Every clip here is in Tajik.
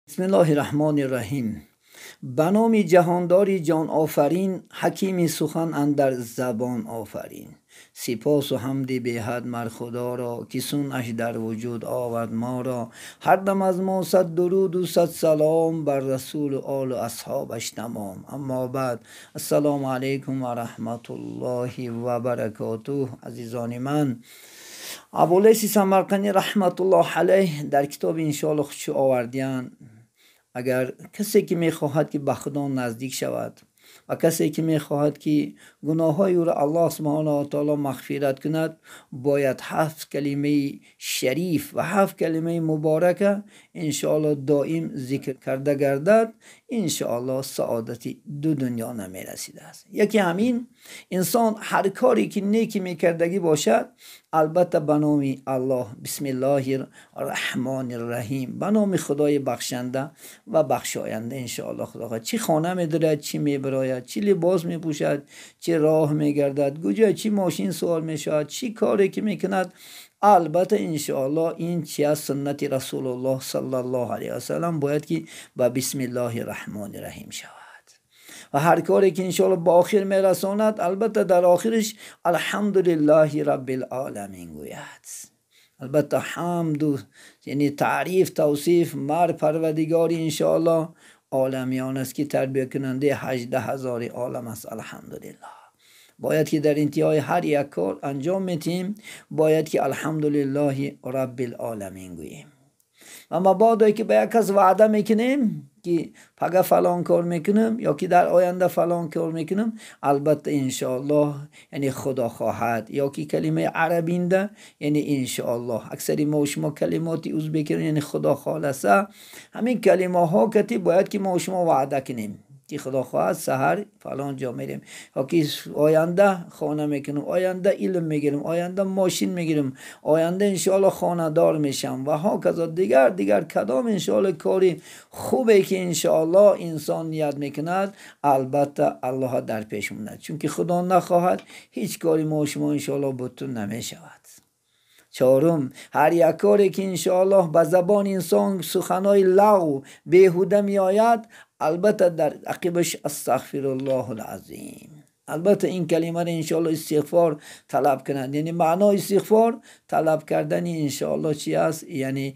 Бисмиллоҳир-раҳмонир-раҳим. Ба номи ҷаҳондори ҷонофарин, ҳакими сухан андар забон офарин. Сипосу ҳамди беҳад мар Худоро, ки сунъаш дар вуҷуд овард моро. Ҳар дам аз мо сад дуруду сад салом бар расулу олу асҳобаш тамом. Аммо баъд, ассалому алайкум ва раҳматуллоҳи ва баракотуҳ. Азизони ман, Абулайси Самарқандӣ раҳматуллоҳ алайҳ дар китоби иншоаллоҳ худшо овардиянд: агар касе ки мехоҳад ки ба Худо наздик шавад ва касе ки мехоҳад ки гуноҳҳои ӯро Аллоҳ субҳонаҳу ва таъоло мағфират кунад, бояд ҳафт калимаи шариф ва ҳафт калимаи муборака иншоаллоҳ доим зикр карда гардад, иншоаллоҳ саодати ду дунё намерасидааст. Яке ҳамин, инсон ҳар коре ки неки мекардагӣ бошад, албатта ба номи Аллоҳ, бисмиллоҳир раҳмонир раҳим, ба номи Худои бахшанда ва бахшоянда иншоаллоҳ. Худо хоҳад чӣ хона медорад, чӣ мебарояд, чӣ либос мепӯшад, чӣ роҳ мегардад, куҷо чӣ мошин суол мешавад, чӣ коре ки мекунад, албатта иншоаллоҳ ин чи аз суннати Расулуллоҳ саллаллоҳу алайҳи васаллам бояд ки ба бисмиллоҳи раҳмони раҳим шавад. Ва ҳар коре ки иншоаллоҳ ба охир мерасонад, албатта дар охираш алҳамдулиллоҳи раббил оламин гӯяд. Албатта ҳамду яъне таъриф, тавсиф мар Парвардигори иншоаллоҳ оламиён аст ки тарбиякунандаи 18 000 олам аст. Алҳамдулиллоҳ. Бояд ки дар интиҳои ҳар як кор анҷом метиҳем, бояд ки алҳамдулиллоҳи раббил оламин гӯем. Ва мабодое ки ба як кас ваъда мекунем ки пага фалон кор мекунам ё ки дар оянда фалон кор мекунам, албатта иншоаллоҳ, яъне Худо хоҳад, ё ки калимаи арабинда яъне иншоаллоҳ. Аксари мо шумо калимоти узбекиро яъне Худо холаса, ҳамин калимаҳо кати бояд ки мо шумо ваъда кунем ки Худо хоҳад саҳар фалон ҷо мерем, ё ки оянда хона мекунам, оянда илм мегирам, оянда мошин мегирам, оянда иншоаллоҳ хонадор мешам ва ҳоказо дигар дигар кадом иншоаллоҳ кори хубе ки иншоаллоҳ инсон ният мекунад, албатта Аллоҳ дар пеш монад, чунки Худо нахоҳад ҳеҷ кори мо шумо иншоаллоҳ бутун намешавад. Чорум, ҳар як коре ки иншоаллоҳ ба забони инсон суханои лағв беҳуда меояд, албатта дар ақибаш астағфируллоҳул азим, албатта ин калимаро иншоаллоҳ истиғфор талаб кунад. Яъне маънои истиғфор талаб кардани иншоаллоҳ чи аст? Яъне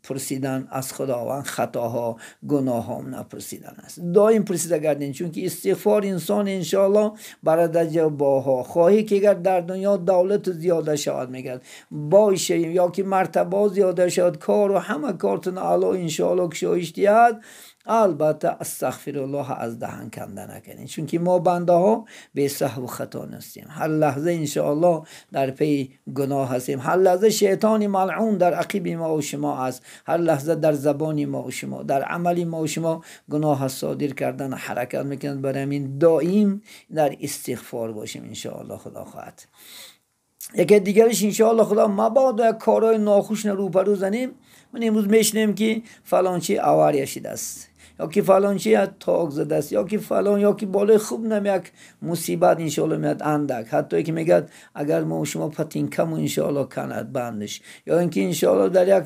пурсидан аз Худованд хатоҳо, гуноҳҳо напурсидан аст. Доим пурсида гардем, чунки истиғфор инсон иншоаллоҳ барадаҷа боҳо хоҳӣ ки агар дар дунё давлату зиёда шавад, мегӯяд бой шавем ё ки мартабо зиёда шавад, кору ҳама кортон Аллоҳ иншоаллоҳ кушоиш диҳад, албатта астағфируллоҳ аз даҳан канда накунед, чунки мо бандаҳо бесаҳву хато нестем. Ҳар лаҳза иншоаллоҳ дар пайи гуноҳ ҳастем, ҳар лаҳза шайтони малъун дар ақиби мо ва шумо аст, ҳар лаҳза дар забони мо ва шумо, дар амали мо ва шумо гуноҳ содир кардан ҳаракат мекунад. Барои ҳамин доим дар истиғфор бошем иншоаллоҳ. Худо хоҳад. Яке дигараш иншоаллоҳ Худо мабодо як корҳои нохуш рӯпарӯ занем. Ман имрӯз мешунем ки фалончи авария шидааст, ё ки фалончи ток задааст, ё ки фалон, ё ки болои хуб нам як мусибат иншоаллоҳ меяд андак, ҳатто ки мегӯяд агар мо шумо патинкаму иншоаллоҳ канад бандаш, ё ин ки иншоаллоҳ дар як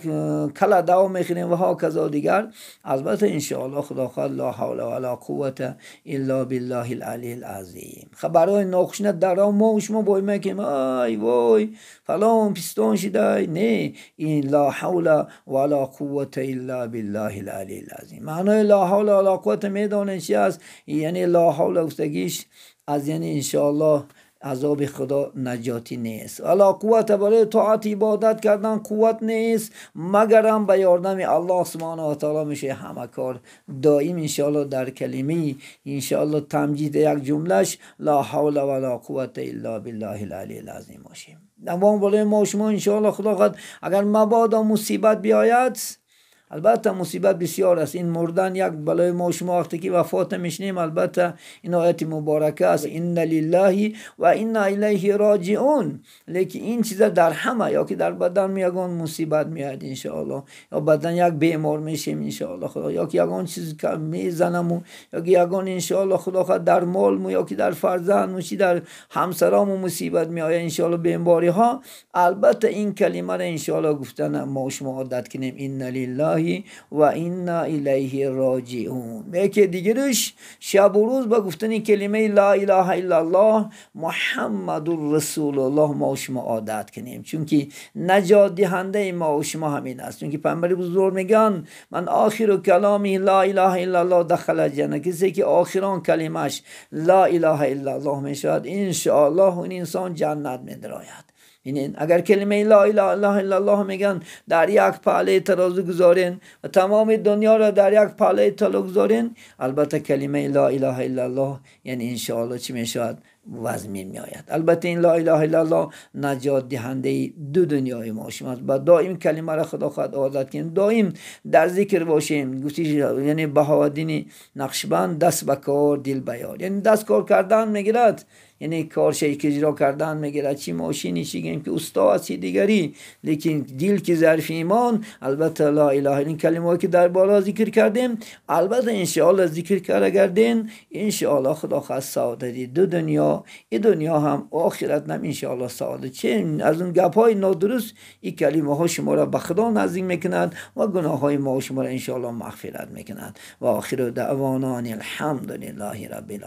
кала даво мехӯрем ва ҳоказо дигар. Албатта иншоаллоҳ Худо хоҳад ла ҳавла вала қуввата илла биллаҳил алийил азим. Хабарҳои нохушна дар мо шумо бой мекунем, ай вой фалон пистон шидай. Не, ин ла ҳавла вала қуввата илла биллаҳил алийил азим. Маънои ла ҳавла вала қуввата медонед чи аст? Яъне ла ҳавла гуфтагиш аз яъне иншоаллоҳ азоби Худо наҷотӣ нест, вала қуввата барои тоат ибодат кардан қувват нест, магарам ба ёрдами Аллоҳ субҳонаҳу ва таъоло меша ҳама кор. Доим иншоаллоҳ дар калимаи иншоаллоҳ тамҷид як ҷумлаш ла ҳавла вала қуввата илла биллаҳил алийил азим бошем. Давом болои мо шумо иншоаллоҳ Худо хоҳад агар мабодо мусибат биёяд, албатта мусибат бисёр аст. Ин мурдан як балои мо шумо вақте ки вафота мешунем, албатта ин ояти муборака аст, инна лиллаҳи ва инна илайҳи роҷиун. Лекин ин чиза дар ҳама ё ки дар бадан ягон мусибат меояд иншоаллоҳ, ё бадан як бемор мешем иншоаллоҳ Худо, ё ки ягон чиз мезанаму, ё ки ягон иншоаллоҳ Худо хоҳад дар молму, ё ки дар фарзандму, чи дар ҳамсараму мусибат меояд иншоаллоҳ, бемориҳо, албатта ин калимаро иншоаллоҳ гуфтан мо шумо одат кунем, инна лиллаҳи лиллаҳи ва инна илайҳи роҷиун. Яке дигараш шабу рӯз ба гуфтани калимаи ла илаҳа иллаллоҳ Муҳаммадур расулуллоҳ мо шумо одат кунем, чунки наҷотдиҳандаи мо шумо ҳамин аст. Чунки паёмбари бузург мегӯянд: ман охиру каломи ла илаҳа иллаллоҳ дахала ҷанна. Касе ки охирон калимааш ла илаҳа иллаллоҳ мешавад, иншоаллоҳ он инсон ҷаннат медарояд. Агар калимаи ла илаҳа иллаллоҳ мегӯянд, дар як паҳлаи тарозу гузорен ва тамоми дунёро дар як паҳлаи тало гузорен, албатта калимаи ла илаҳа иллаллоҳ яъне иншоаллоҳ чӣ мешавад? Вазн меояд. Албатта ин ла илаҳа иллаллоҳ наҷотдиҳандаи ду дунёи мо шумост. Ба доим калимаро худо хоҳад одат кунем, доим дар зикр бошем. Гуфти яъне Баҳоуддини Нақшбанд: даст ба кор, дил ба ёр. Яъне даст кор кардан мегирад, яъне корше ки иҷро кардан мегирад, чӣ мошине, чӣ гӯем ки усто аст, чӣ дигарӣ, лекин дил ки зарфи имон, албатта ла илаҳа ин калимаҳое ки дар боло зикр кардем, албатта иншоаллоҳ зикр карда гардем, иншоаллоҳ худо хоҳад саодати ду дунё, ин дунё ҳам охират ҳам иншоаллоҳ саодат. Че аз он гапҳои нодуруст ин калимаҳо шуморо ба худо наздик мекунад ва гуноҳҳои мо шуморо иншоаллоҳ мағфират мекунад. Ва охиру даъвона ан алҳамдулиллаҳи раббил.